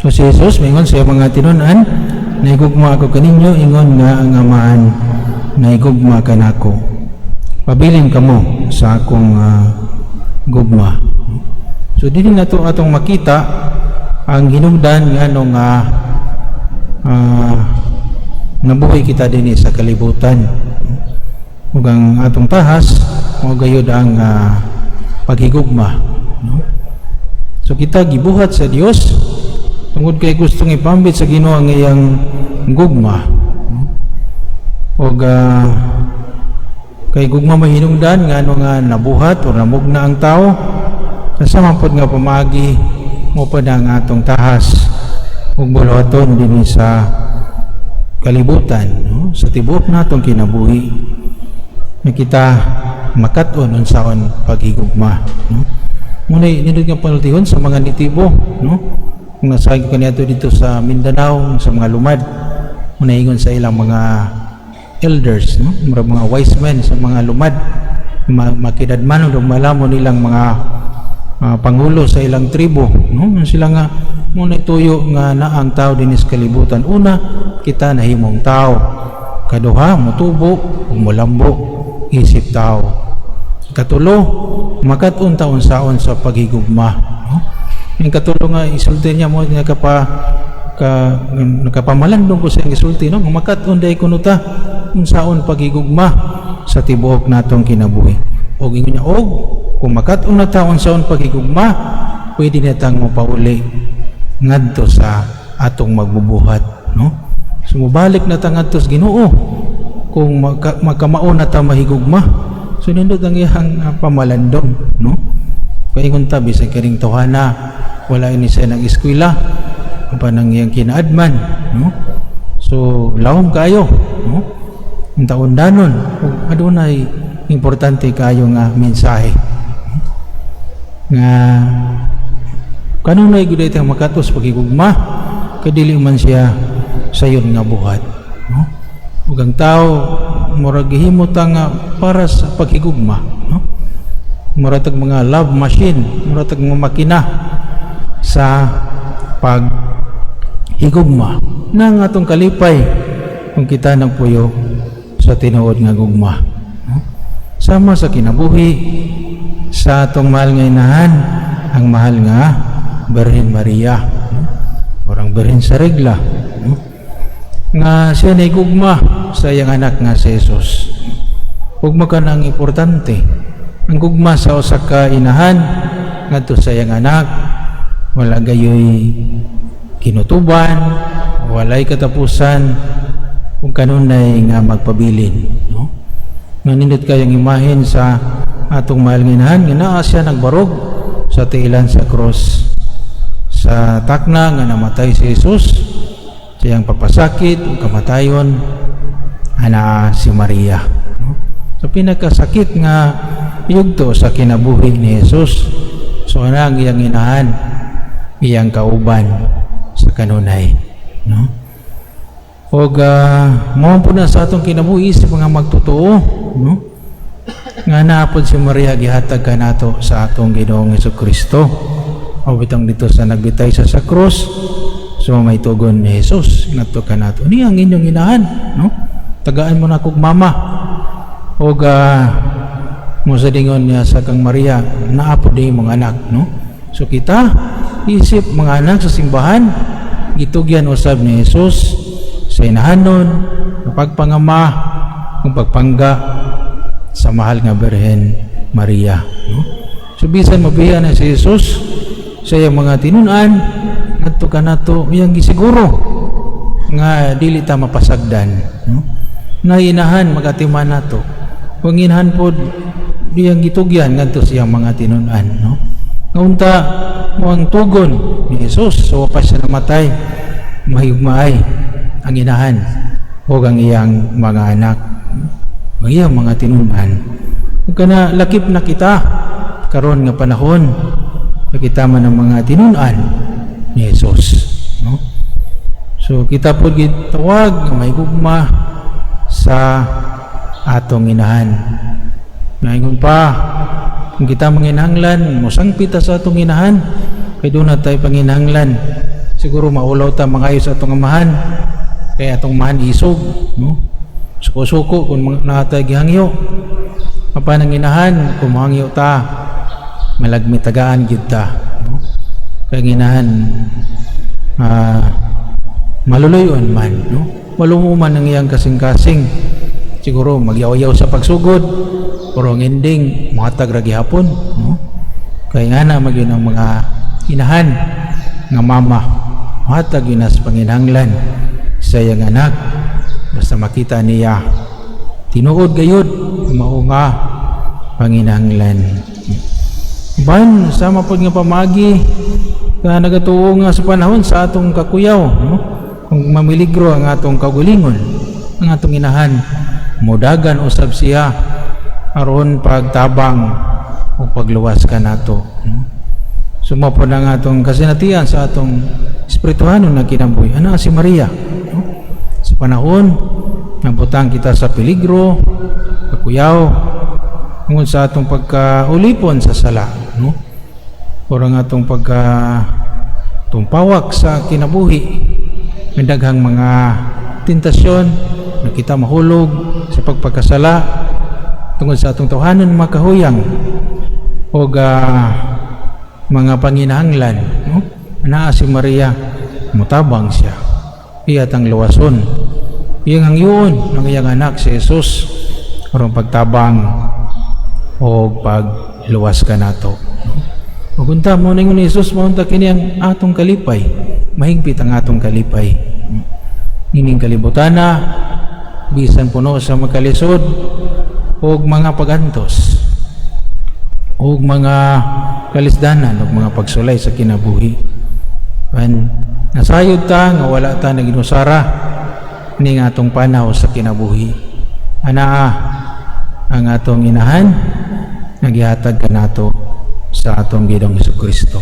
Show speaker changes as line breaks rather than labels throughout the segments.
So si Jesus mingon sa mga tinun-an, "Nahigugma ako kaninyo ingon nga ang Amahan nahigugma kanako. Pabilin kamo sa akong gugma." So dinhi nato atong makita ang hinungdan nga nung nabuhi kita dinhi sa kalibutan. Ug ang atong tahas mao gayud ang paghigugma, no? So kita gibuhat sa Dios tungod kay gustong ipambit sa Ginoo ang iyang gugma, no? Ug kay gugma may hinungdan nga ano nga nabuhat o namugna ang tao sa sama pod nga pamaagi mao pa na ang atong tahas ug buluhaton dinhi sa kalibutan, no? Sa tibuok natong kinabuhi nga kita makat-on unsaon paghigugma, no? Muna nindot nga panultihon sa mga nitibo, no? Kung nasagi ko kaniadto dito sa Mindanao, sa mga lumad, muna ingon sa ilang mga elders, no? Murag mga wise men sa mga lumad, makidadman o malamo nilang mga pangulo sa ilang tribo, no? Sila nga muna tuyo nga naang tao dinhi sa kalibutan. Una, kita nahimong tao. Kaduha, mutubo ug mulambo isip tao. Katulo, makat-on ta unsaon sa paghigugma, no? Yung katulo nga isulti niya mo nga nakapamalandong ko sa iyang isulti, no? Nga makat-on day kuno ta unsaon paghigugma sa tibuok natong kinabuhi. Og ingon niya, og kung makat-on na ta unsaon paghigugma, pwede na tang mopauli ngadto sa atong magbubuhat, no? So mobalik na ta ngadto sa Ginoo kung makamao na ta mahigugma. So nindot ang iyang pamalandong, no? Kay ingon ta, bisag kining tawhana wala ini siya ng eskwela apan ang iyang kinaadman, no? So lawom kayo, no? Ang taon danon ug adunay importante kayo nga mensahe nga kanunay gyud itang makatos paghigugma kay dili man siya sayon nga buhat, no? Ug ang tao murag gihimo ta nga para sa paghigugma, no? Murag tag mga love machine, murag tag mga makina sa paghigugma na ang atong kalipay kung kita nagpuyo sa tinuod nga gugma, no? Sama sa kinabuhi sa atong mahal nga inahan, ang mahal nga Birhen Maria, no? Orang Birhen sa regla, no? Nga siya nahigugma sa iyang anak nga si Jesus. Gugma ka ang importante, ang gugma sa usa ka inahan ngadto sa iyang anak, wala gayoy kinutuban, walay katapusan kung kanunay nga magpabilin, no? Nga nindot kayong imahen sa atong mahal nga inahan nga naa siya nagbarog sa tiilan sa cross sa takna nga namatay si Jesus sa iyang pagpasakit ug kamatayon, anaa si Maria, no? So pinakasakit nga yugto sa kinabuhi ni Jesus, so ana ang iyang inahan, iyang kauban sa kanunay, no? Og mao po na sa atong kinabuhi sa mga magtotoo, no? Nga naa pod si Maria gihatag kanato sa atong Ginoong Kristo. O bitong dito sa nagbitay sa krus, so may tugon ni Jesus ngadto kanato, "Niya ang inyong inahan," no? "Tagaan mo na kog mama." Og mo sa dingon niya sa kang Maria, "Naa pod di imong anak," no? So kita isip mga anak sa simbahan, gitugyan usab ni Jesus sa inahanon, pagpangama ug pagpangga sa mahal nga Birhen Maria, no? So bisan mabiya na si Jesus sa iyang mga tinun-an ngadto kanato, iyang gisiguro nga dili ta mapasagdan, no? Na inahan magatiman nato. Kung inahan pod iyang gitugyan ngadto sa iyang mga tinun-an, no? Nga unta mo ang tugon ni Jesus, so pa siya namatay, mahigugmaay ang inahan o ang iyang mga anak, ang iyang mga tinun-an. Ug kana lakip na kita karon nga panahon na kita man ang mga tinun-an ni Jesus, no? So kita po gitawag nga mahigugma sa atong inahan. Ngayon pa, kung kita manginahanglan, mosangpit ta sa atong inahan, kay duna tay panginahanglan. Siguro maulaw ta mangayo sa atong amahan kay atong amahan isog, no? Suko-suko kung naa tay gihangyo. Apan ang inahan, kung mohangyo ta, malagmit tagaan gyud ta, no? Kay ang inahan maluluyon man, no? Malumo man ang iyang kasing-kasing. Siguro magyaw-yaw sa pagsugod, pero ang ending mohatag ra gihapon, no? Kay ngana magyud ang mga inahan nga mama, mohatag gyud na sa panginahanglan sa iyang anak basta makita niya tinuod gayud mao nga panginahanglan. Ban sama pod nga pamaagi nga nagatuo nga sa panahon sa atong kakuyaw, no? Kung mamiligro ang atong kaugalingon, ang atong inahan modagan usab siya aron pagtabang o pagluwas kanato, no? Suma po ang atong kasinatian sa atong espirituhanon na kinabuhi. Ano si Maria, no? Sa panahon nabutang kita sa peligro, kakuyaw, tungod sa atong pagkaulipon sa sala, no? O ang atong pagka tumpawak sa kinabuhi, may daghang mga tentasyon na kita mahulog sa pagpagkasala tungod sa atong tawhanon makahuyang o mga panginahanglan, no? Anaa si Maria, mutabang siya, iya tang luwason, iyang hangyoon ng iyang anak si Jesus aron pagtabang o pagluwas kanato, no? Ug unta mo ningon ni Jesus, maunta kini ang atong kalipay, mahigpit ang atong kalipay. Ining kalibutana, bisan puno sa makalisod ug mga pagantos ug mga kalisdanan ug mga pagsulay sa kinabuhi. Pan nasayod ta nga wala ta naginusara ning atong panaw sa kinabuhi. Anaa ang atong inahan nagihatag kanato sa atong Ginoong Kristo.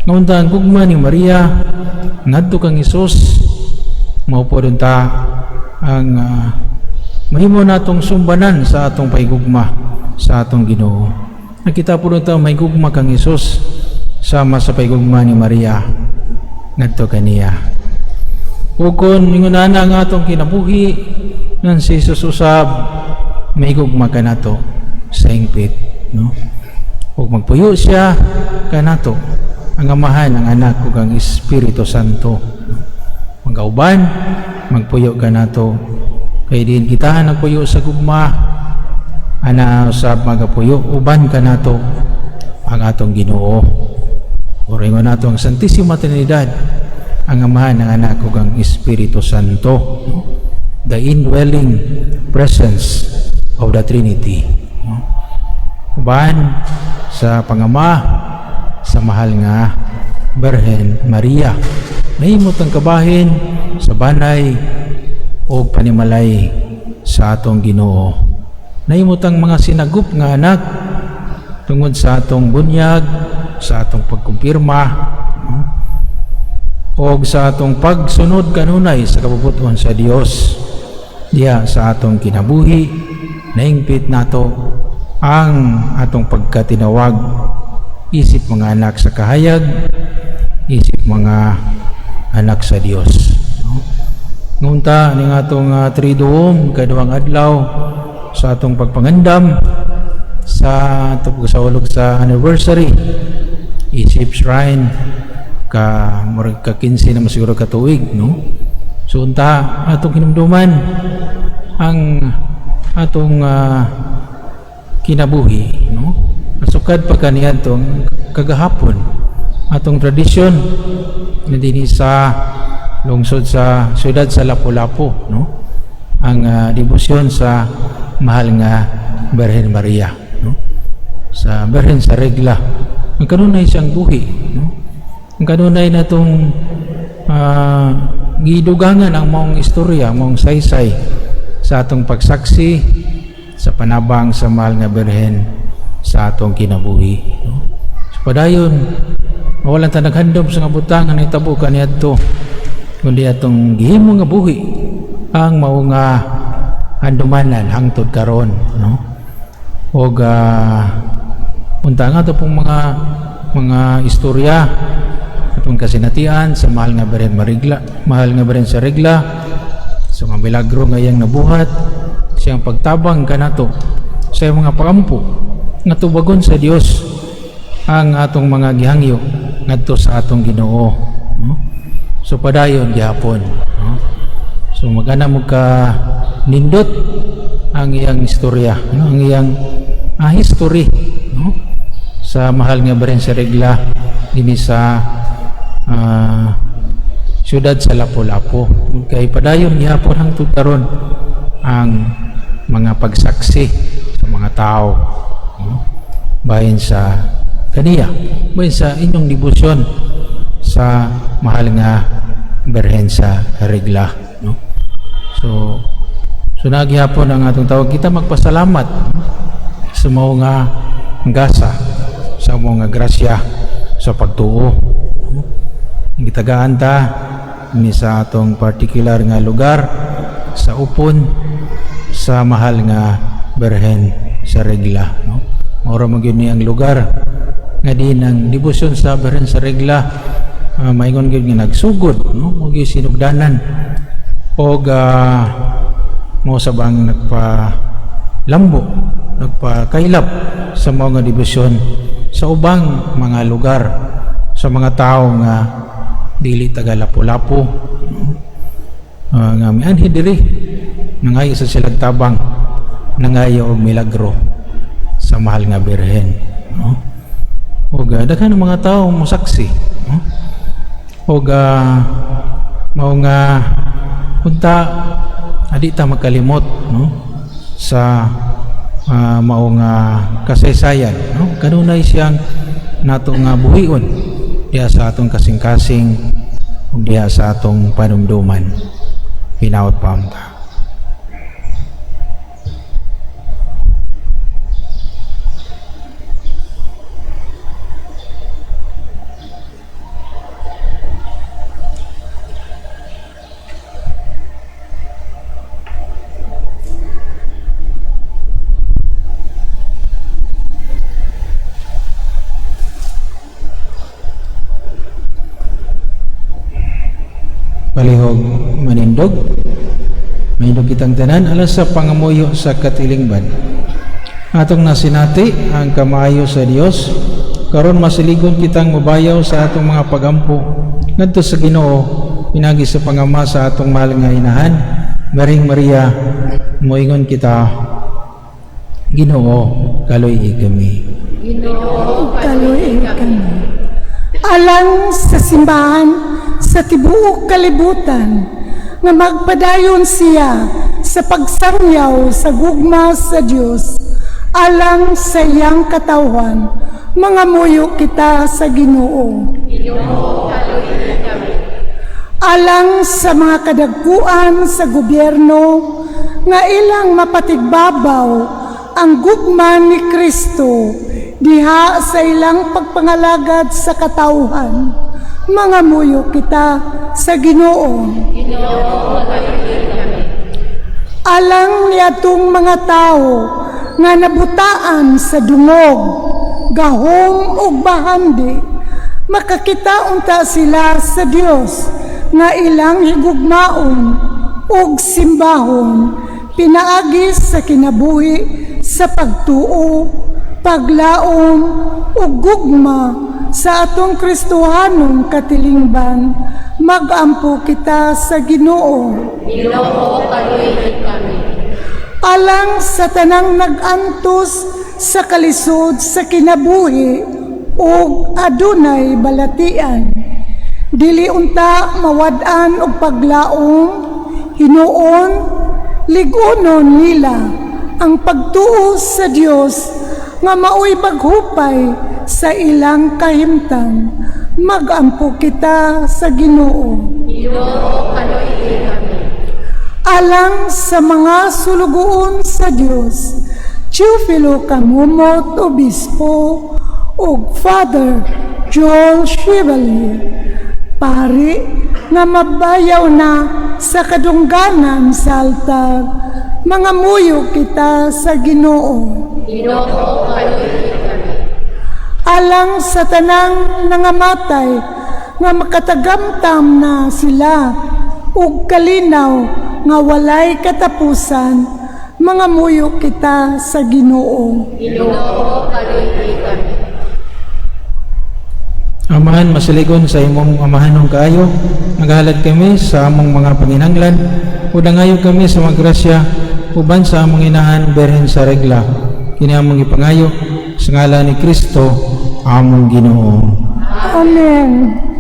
Ngaunta ang gugma ni Maria ngadto kang Hesus mao po ta ang mahimo natong sumbanan sa atong paigugma sa atong Ginoo. Nakita po ta may gugma kang Hesus sama sa paigugma ni Maria ngadto kaniya. Ug kon ingon ana ang atong kinabuhi nang si Jesus usab may gugma kanato sa hingpit, no? Ug magpuyo siya kanato, ang Amahan, ang Anak ug ang Espiritu Santo. Magauban, magpuyo kanato kay diin kita nagpuyo sa gugma, ana usab magapuyo uban kanato ang atong Ginoo. Ug ingon nato ang Santissima Trinidad, ang Amahan, ang Anak ug ang Espiritu Santo, the indwelling presence of the Trinity, no? Uban sa pangama sa mahal nga Birhen Maria, nahimot ang kabahin sa banay o panimalay sa atong Ginoo. Nahimot ang mga sinagup nga anak tungod sa atong bunyag, sa atong pagkumpirma, no? O sa atong pagsunod kanunay sa kabubut-on sa Dios diha sa atong kinabuhi. Naingpit nato ang atong pagkatinawag isip mga anak sa kahayag, isip mga anak sa Dios, no? Ngunta ning atong Triduum, kaduhang adlaw sa atong pagpangandam sa atong pagsaulog sa anniversary isip shrine, ka murag ka 15 na siguro ka tuig, no? So unta atong hinumduman ang atong kinabuhi, no? Asukad pa kaniadtong kagahapon, atong tradisyon na dinhi sa lungsod sa siyudad sa Lapu-Lapu, no? Ang debosyon sa mahal nga Birhen Maria, no? Sa Birhen sa Regla, ang kanunay siyang buhi, no? Ang kanunay natong gidugangan ang maong istorya, maong saysay sa atong pagsaksi sa panabang sa mahal nga Birhen sa atong kinabuhi, no? So, padayon, mawalan ta naghandom sa nga butang nga nahitabo kaniadto, kundi atong gihimo nga buhi ang mao nga handumanan hangtod karon, no? Og unta nga ato pong mga istorya atong kasinatian sa mahal nga Birhen Marigla, mahal nga Birhen sa Regla, sa mga milagro nga iyang nabuhat, siyang pagtabang kanato sa iyang mga pagampo nga tubagon sa Dios ang atong mga gihangyo ngadto sa atong Ginoo, no? So padayon gihapon, no? So magana mo ka nindot ang iyang istorya, no? Ang iyang history, no? Sa mahal nga Birhen sa Regla dinhi sa siyudad sa Lapu-Lapu. Kay padayon gihapon hangtod karon ang mga pagsaksi sa mga tao, no? Bahin sa kaniya, bahin sa inyong debosyon sa mahal nga Birhen sa Regla, no? So naghihapon ang atong tawag kita magpasalamat, no? Sa mao nga gasa, sa mao nga grasya sa pagtuo, no? Gitagaan ta ni sa atong particular nga lugar sa upon sa mahal nga Birhen sa Regla, no? Mao man gyud ni ang lugar nga diin ang debosyon sa Birhen sa Regla maingon gyud nga nagsugod, no? Mao gyud sinugdanan og mao sa bang nagpalambo, nagpakaylap sa mao nga debosyon sa ubang mga lugar, sa mga tao nga dili taga Lapu-Lapu, no? Nga mianhi diri, nangayo sa silang tabang, nangayo og milagro sa mahal nga Birhen, no? Og daghan ng mga tao mosaksi, no? Og mao nga unta adi ta magkalimot, no? Sa mao nga kasaysayan, no? Kanunay siyang nato nga buhion diha sa atong kasing-kasing ug diha sa atong panumduman. Hinaot pa unta. Palihog manindog. Manindog kitang tanan alang sa pangamuyo sa katilingban. Atong nasinati ang kamaayo sa Dios, karon masiligon kitang mobayaw sa atong mga pagampo ngadto sa Ginoo pinagi sa pangama sa atong mahal nga inahan, Birheng Maria. Moingon kita, Ginoo, kaluy-i kami.
Ginoo,
Kaluy kami. Alang sa simbahan sa tibuok kalibutan, nga magpadayon siya sa pagsangyaw sa gugma sa Dios alang sa iyang katawhan, mangamuyo kita sa Ginoo.
Ginoo, kaluy-i kami.
Alang sa mga kadagkuan sa gobyerno nga ilang mapatigbabaw ang gugma ni Kristo diha sa ilang pagpangalagad sa katawhan, mangamuyo kita sa Ginoo.
Ginoo, kaluy-i kami.
Alang niadtong mga tawo nga nabutaan sa dungog, gahom ug bahandi, makakita unta sila sa Dios nga ilang higugmaon ug simbahon pinaagi sa kinabuhi sa pagtuo, paglaom ug gugma sa atong Kristohanong katilingban, magampo kita sa Ginoo.
Ginoo, kaluy-i kami.
Alang sa tanang nag-antos sa kalisod sa kinabuhi ug adunay balatian, dili unta mawad-an og paglaom, hinuon lig-unon nila ang pagtuo sa Dios nga maoy maghupay sa ilang kahimtang. Magampo kita sa Ginoo.
Ginoo, kaluy-i kami.
Alang sa mga sulugoon sa Dios, Teofilo Camomot Obispo ug Father Joel Chevalier, pari nga mabayaw na sa kadungganan sa altar, mangamuyo kita sa Ginoo.
Ginoo, kaluy-i kami.
Alang sa tanang nangamatay nga makatagamtam na sila ug kalinaw nga walay katapusan, mangamuyo kita sa Ginoo.
Ginoo, kaluy-i kami.
Amahan, masaligon sa imong amahanong kaayo, naghalad kami sa among mga panginahanglan, ug nangayo kami sa mga grasya uban sa among inahan Birhen sa Regla. Kini among ipangayo sa ngalan ni Kristo, among Ginoo.
Amen.